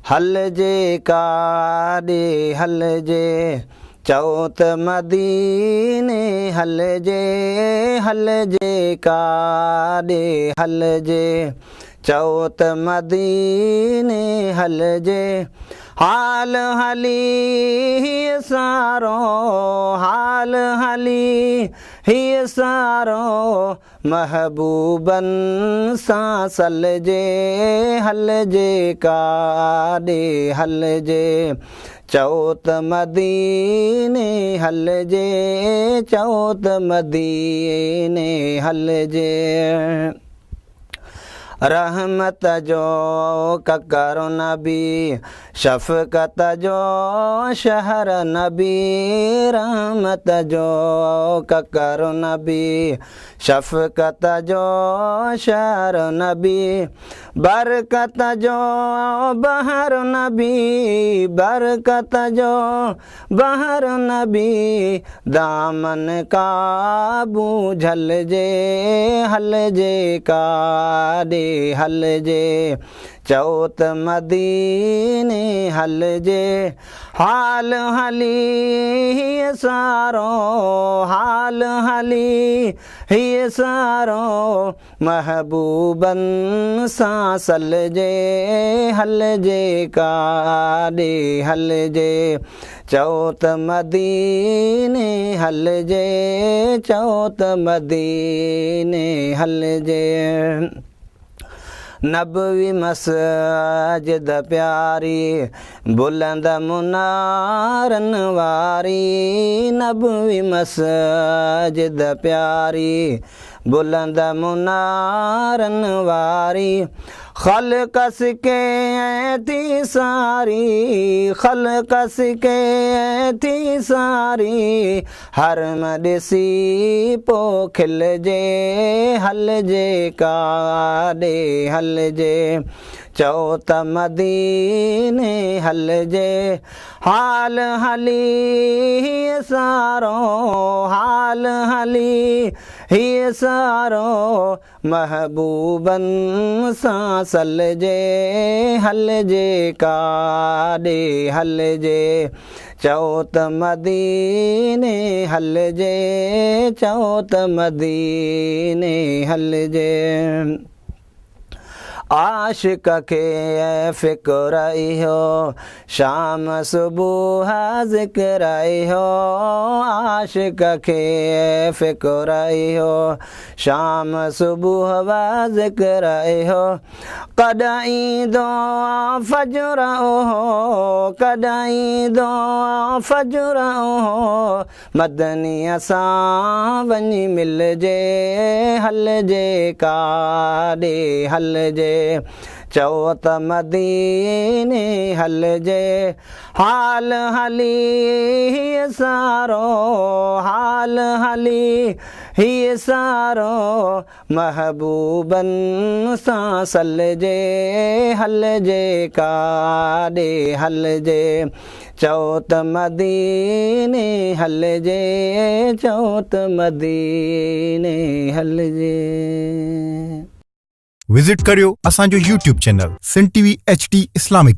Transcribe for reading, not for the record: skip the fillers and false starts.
هلجي ڪاڏي هلجي، چئو ته مديني هلجي، هلجي ڪاڏي هلجي، چئو ته مديني هلجي. حال هلي هيء سارو، حال هلي هيء سارو، محبوبن سان سلجي، هلجي ڪاڏي هلجي، چئو ته مديني هلجي، چئو ته مديني هلجي. رحمت جو ڪڪر نبي، شفقت جو شهر نبي، رحمت جو ڪڪر نبي، شفقت جو شهر نبي، برڪت جو بحر نبي، برڪت جو بحر نبي، دامن قابو جهلجي، هلجي ڪاڏي هلجي، چئو ته مديني هلجي. حال هلي هيء سارو، حال هلي هيء سارو، محبوبن سان سلجي، هلجي ڪاڏي هلجي، چئو ته مديني هلجي، چئو ته مديني هلجي. نبوي مسجد پياري، بلند منارن واري، نبوي مسجد پياري، بلند منارن واري، خلق سڪي ٿي ساري، خلق سڪي ٿي ساري، حرم ڏسي پو کلجي، هلجي ڪاڏي هلجي، چئو ته مديني هلجي. حال هلي هيء سارو، حال هلي هيء سارو، محبوبن سان سلجي، هلجي ڪاڏي هلجي، چئو ته مديني هلجي، چئو ته مديني هلجي. عاشق کي فڪر اهو، شام صبح ذڪر اهو، عاشق کي فڪر اهو، شام صبح ذڪر اهو، ڪڏهن ايندو فجر اهو، ڪڏهن ايندو فجر اهو، مدنيء سان وڃي ملجي، هلجي ڪاڏي هلجي، چئو ته مديني هلجي. حال هلي هيء سارو، حال هلي هيء سارو، محبوبن سان سلجي، هلجي ڪاڏي هلجي، چئو ته مديني هلجي، چئو ته مديني هلجي. وزٽ ڪريو اسان جو YouTube channel Sindh T V H D Islamic.